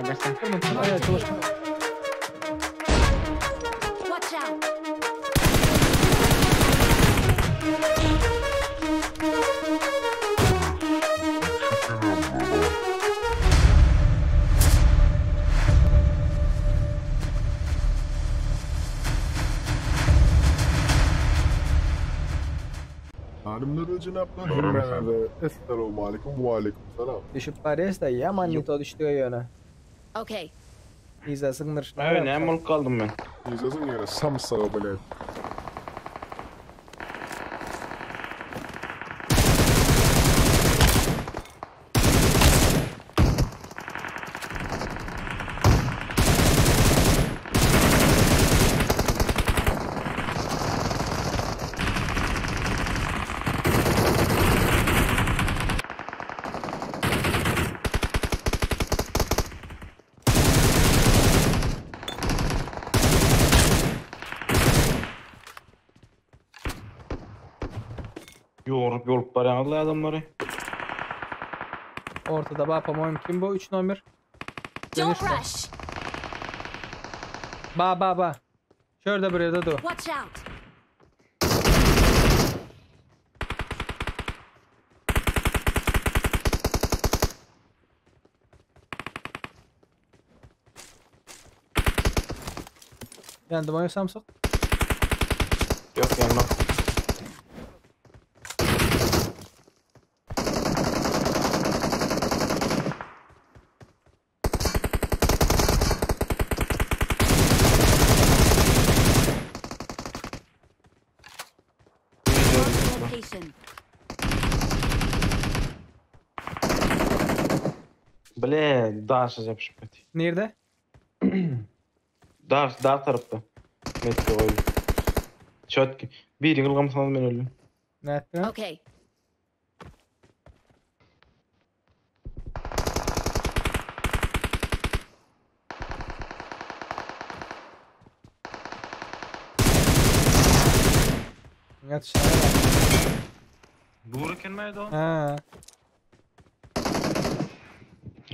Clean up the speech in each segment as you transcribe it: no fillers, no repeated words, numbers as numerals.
Aýdaşa. Watch out! Hanymlar we jenaplar hemmäňize Essalawmaleýkum we aleýkum salam. Düşüp barýas da ýaman nito düşdüge ýöne. Okay. Yza syňdyryşyna Abi näme bolup galdym men? Yzasyň ýöne samsyga bilen. Ýorup ýolup barýaňyzla adamlary. Ortada ba po-moýemu kim bu 3 nomer? Don't Dönüşde. rush! Ba ba ba. Şurada bir ýerde dur. Watch out! Ýandy moýu samsyk. Ýok ýanmak. Mark the location. Bile daşa ýapyşyp gitdi. Nirde? Daş, dağ tarapda. Metke goýdum. Çotki. Biri ylgamsaňyz men öldüm. Nätdi? Okay. Ýatyşyna bak. Dur eken mädi o? Ha.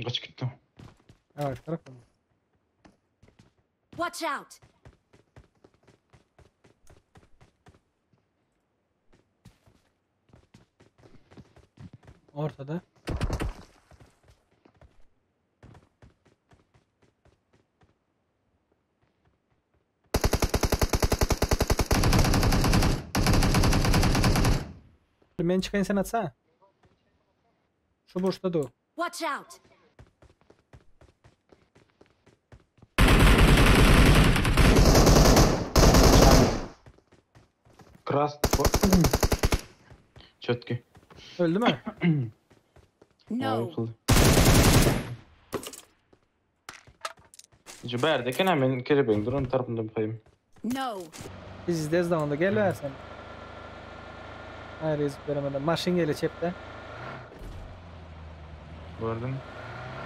Gaç gitdi. Evet, tarafı. Watch out! Ortada. Men çıkayım sen atsana. Şu burçta dur. Watch out! Kras. Çotki. Öldü mü? No! Jüberde eken men kelebeň duran tarapynda bakayım. No! Biz de onda gel versen. Hayır ezip veremeden. Maşın geliyor çepte. Gördüm.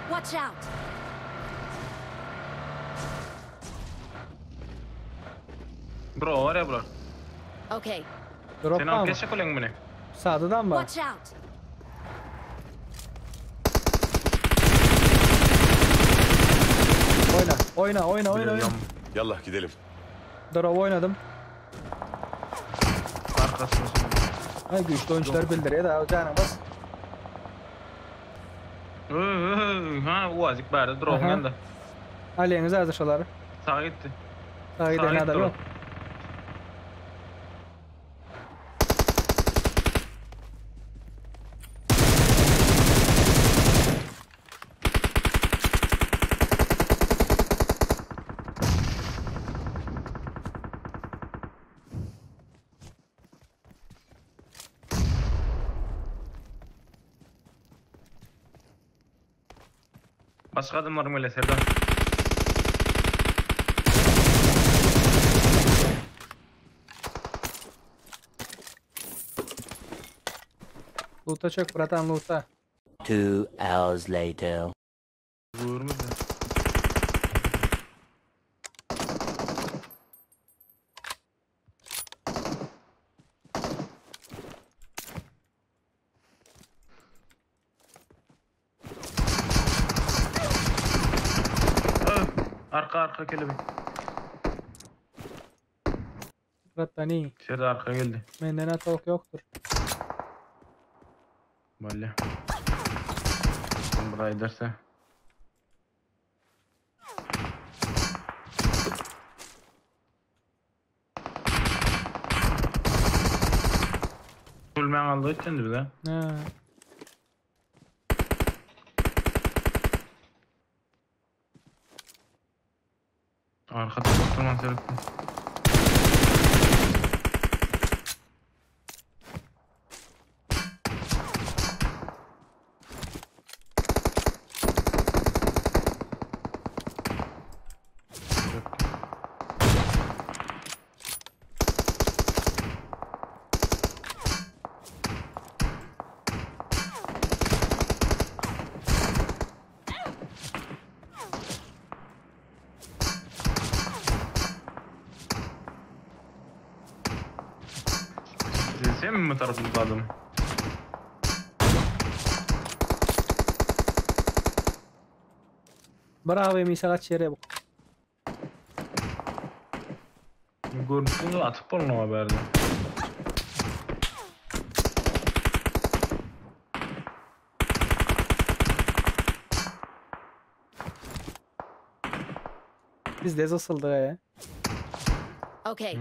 Watch out! Bro var ya bro. Okay. Drop Sen var al mı? keşke kolen bunu. Sağdadan mı? Watch out! Oyna. Oyna oyna oyna. oyna. Yallah gidelim. Drop oynadım. Arkasını. Ay güçlü oyuncular bildiriyor da canım bas. Ha uazik bärde drone Aha. yanında. Aleyhinize hazır şoları. Sağa gitti. Sağa Sağa giden gitti adam o. yok. Başka adamlarım öyle Serdar. Loot'a çök bratan loot'a. 2 hours later. Buyurmuş. Arka arka kelebek. Bratani. Serdar arka geldi. Menden atok yoktur. Bolýa. Buraya ederse. Gülmän aldy ötkendi bize. Ha. Arka taraftan seyrettim. Sen mi tarafını Bravo Emisa kaç yere bu. Görüntüsünü atıp boluna haberdi. Biz de asıldık ya. Okay.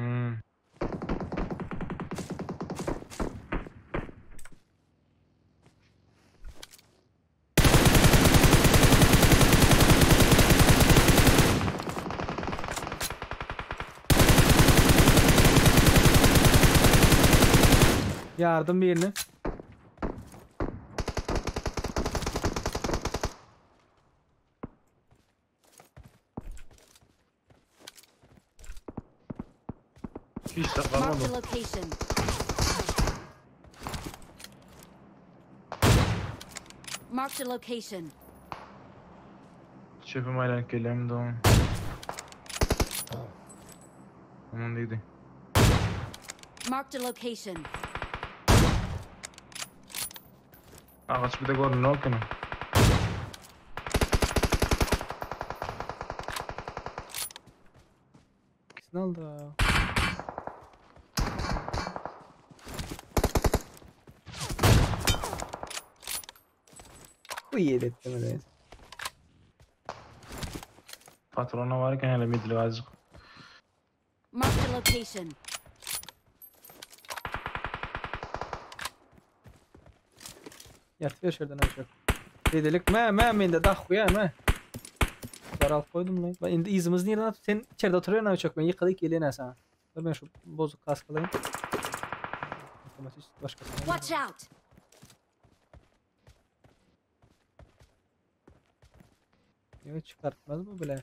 Yardım birini. Hiç de Marked kalmadı. a location. Marked a location. Çöpüm aylanıp geliyorum da onu. Aman dedi. Marked a location. Ağaç bir de görün ne okunu. İkisini aldı. Bu iyi ettim öyle. Patrona varken hele midli azıcık. Marked a location. Yatıyor şuradan çok. Dedik me me mende dah ya me. Daral koydum lan. Ben indi izimiz nereden at? Sen içeride oturuyorsun abi çok ben yıkadık geliyor sana. Dur ben şu bozuk kask alayım. Otomatik başkasına. Watch out! Yok çıkartmaz mı bile?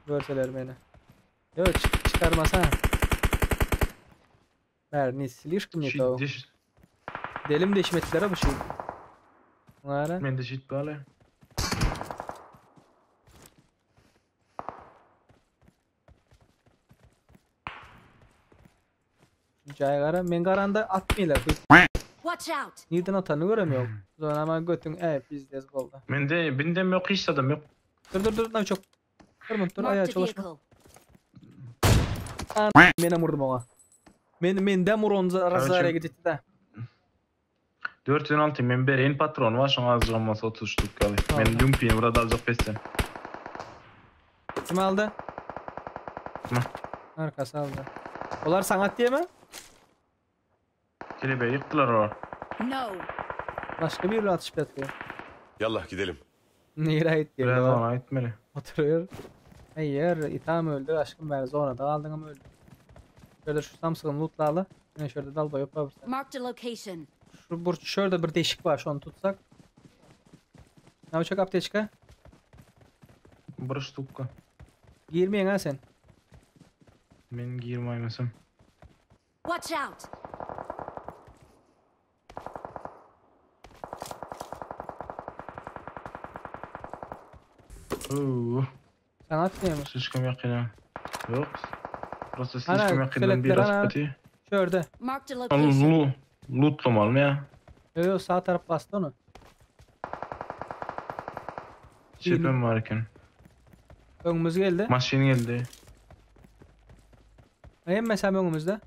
Görseler beni. Yok çık çıkarmaz ha. Ver слишком не то. Diş, Delim deşmetlere bu şey. Nara. men de şit bale. Jaygara men garanda atmıyorlar. Watch out! Nereden atanı göremiyorum. Sonra ama götün e pizdes boldu. Men de bindem yok hiç adam yok. Dur dur dur lan çok. Dur dur ayağa Marked a çalışma. vehicle. Mene vurdum ona. Men menden vur onu razara gitti de. 416 men bereýin patron var şoň azıcık olmasa 30 ştuk ýaly. Tamam. Men lümpiyim burada alacak pesten. Kim aldı? Kim? Arkası aldı. Olar sanat diye mi? Kelebeği yıktılar o. No! Başka bir atış yapıyor. Yallah gidelim. Nere gitti? Biraz ona gitmeli. Oturuyor. Hayır, itham öldü aşkım ben sonra da aldın ama öldü. Şöyle şu Samsung'un lootlarla. Yine şöyle dal boyu yapabilirsin. Marked a location. Şu bur şurada bir değişik var şu onu tutsak. Ne yapacak apteçka? Bir ştukka. Girmeyin ha sen. Men girmeýmesem. Watch out! Oo, Sanat diye mi? Слишком yakın. Yok. Просто Ana, слишком yakından bir skeletler, ana. aspeti. Şurada. Marked a location. Lu lootlamalı mı ya? Yo yo sağ taraf bastı onu. Çöpüm varken. Öňümüz geldi. Maşyn geldi. Hemmesi hem öňümüzde.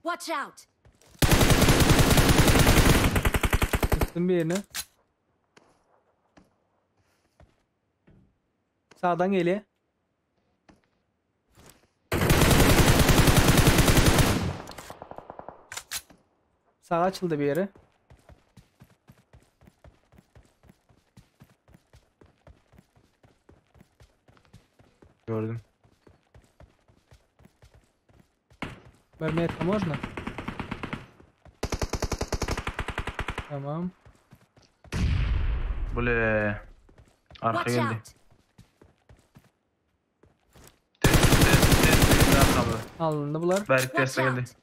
Watch out! Tuttum birini. Sağdan geliyor. Sağ açıldı bir yere. Gördüm. Vermeye можно? Tamam. Bule. Arka Watch geldi. out! Ters ters ters geldi arkamda. Alındı bular. Berk Watch terse geldi. out!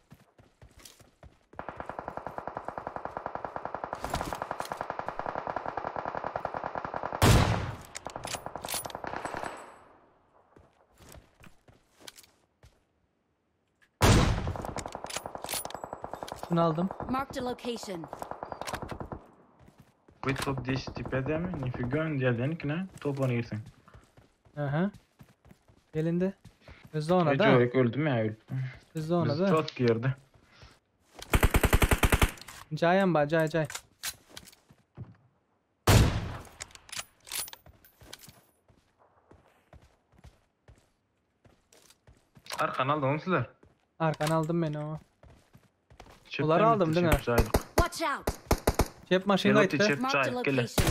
Şunu aldım. Marked a location. Bu top diş tipede mi? Nifigan diğerlerini top onu girsin. Aha. Elinde. Zona da. Jorik öldü mü ya öldü. Zona da. Çok girdi. Cayan ba cay cay. Arkanı aldın mı sizler? Arkanı aldım ben o. Çöpten Bunları aldım, bitti, değil mi? çöp caydık. Watch out! Cep maşını Pilot gitti. içi. Marked a Çay, gel. location.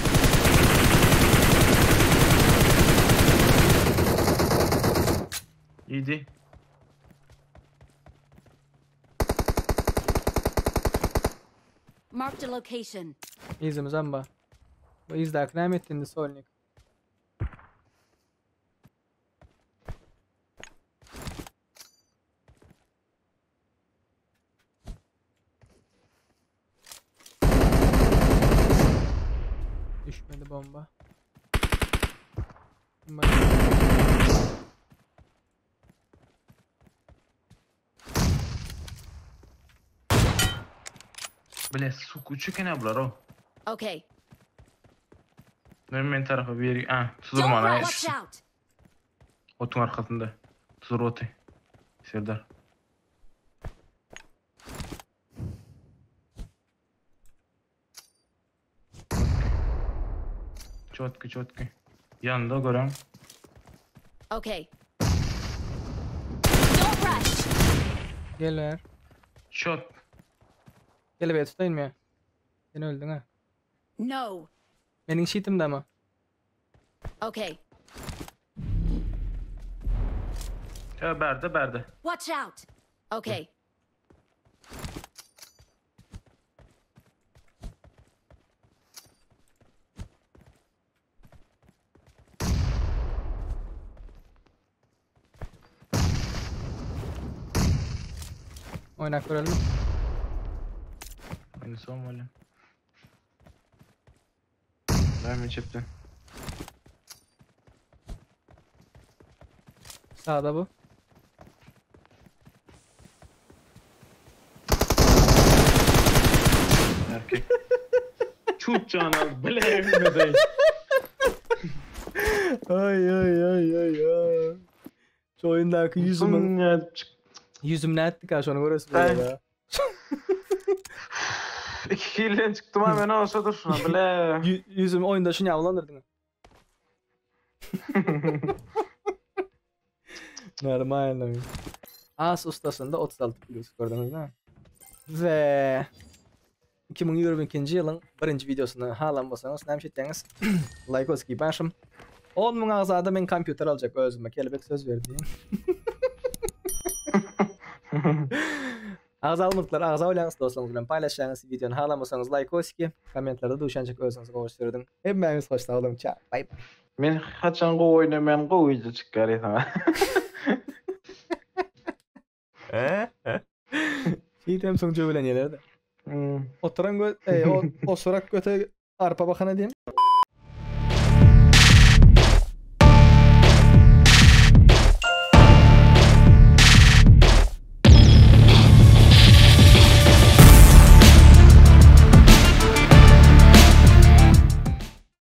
İyiydi. Marked a location. Izimiz amba. Bu izdak näme etdi solnik. Düşmedi bomba. Bak. Bile su küçük ne bular o. Okay. Men tarafa bir ah Don't tuzurma lan. rush. Watch out! Otun arkasında. Tuzur otu. Serdar. Çotku çotku. Yanında görem. Okay. Don't rush! Geler. Çot. Gel be tutayım ya. Sen öldün ha. No. Benim şitim de ama. Okay. Ya berde berde. Watch out! Okay. Oynak görelim. Aynı son böyle. Ben mi çöpten? Sağda bu. Erkek. Çut canal bile evime değil. Ay ay ay ay ay. Şu oyundaki yüzümün Ya çık. yüzüm ne ettik ha şunu görüyorsun Ben- böyle ya. İki killen çıktım ha ben olsa dur şuna bile. Yüzüm oyunda şunu yavlandırdın. Normal oyun. As ustasında 36 plus gördünüz değil mi? Ve 2022 yılın birinci videosunu halan bolsanız näme etseňiz like olsun başım. 10 müň agzada men kompýuter aljak özüme kelebek söz verdi. Ağza almadıklar ağza oylaňyz dostlarınız bilen paylaşaňyz videony halan bolsanız like olsun kommentlerde duşanjak özüňiz goşdurdun. Hemmäňiz hoş sag boluň. Ciao. Bye bye. Men haçan go oynamayan go video çıkar ya. Hiç soň jöwelen ýerlerde. Hmm. Oturan gö ey, o, osurak göte arpa bakana diyeyim.